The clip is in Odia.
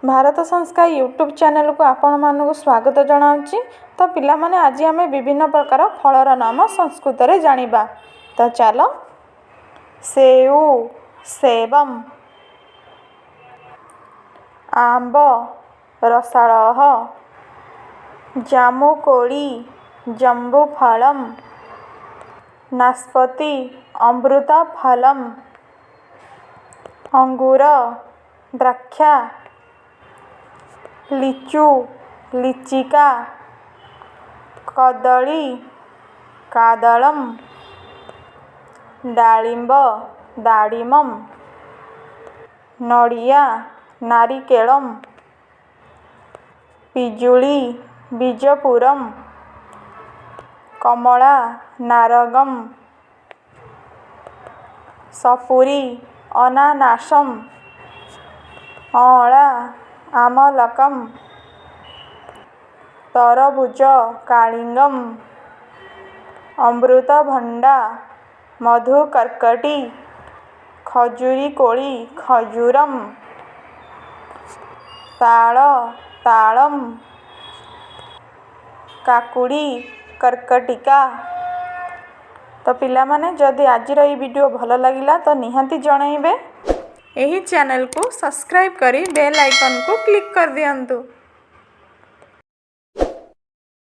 ଭାରତ ସଂସ୍କାର ୟୁଟ୍ୟୁବ୍ ଚ୍ୟାନେଲକୁ ଆପଣମାନଙ୍କୁ ସ୍ୱାଗତ ଜଣାଉଛି। ତ ପିଲାମାନେ, ଆଜି ଆମେ ବିଭିନ୍ନ ପ୍ରକାର ଫଳର ନାମ ସଂସ୍କୃତରେ ଜାଣିବା। ତ ଚାଲ। ସେଉ, ସେବମ୍। ଆମ୍ବ, ରସାଳଃ। ଜାମୁକୋଳି, ଜମ୍ବୁଫଳମ୍। ନାସପତି, ଅମୃତ ଫଲମ୍। ଅଙ୍ଗୁର, ଦ୍ରାକ୍ଷା। ଲିଚୁ, ଲିଚିକା। କଦଳୀ, କାଦଳମ୍। ଡାଳିମ୍ବ, ଦାଡ଼ିମମ୍। ନଡ଼ିଆ, ନାରିକେଳମ୍। ପିଜୁଳି, ବୀଜପୁରମ୍। କମଳା, ନାରଙ୍ଗମ୍। ସପୁରୀ, ଅନାନାସମ୍। ଅଁଳା, ଆମଲକମ୍। ତରଭୁଜ, କାଳିଙ୍ଗମ୍। ଅମୃତଭଣ୍ଡା, ମଧୁକର୍କଟି। ଖଜୁରୀ କୋଳି, ଖଜୁରମ୍। ତାଳ, ତାଳମ୍। କାକୁଡ଼ି, କର୍କଟିକା। ତ ପିଲାମାନେ, ଯଦି ଆଜିର ଏଇ ଭିଡ଼ିଓ ଭଲ ଲାଗିଲା ତ ନିହାତି ଜଣାଇବେ। ଏହି ଚ୍ୟାନେଲକୁ ସବସ୍କ୍ରାଇବ୍ କରି ବେଲ୍ ଆଇକନ୍କୁ କ୍ଲିକ୍ କରିଦିଅନ୍ତୁ।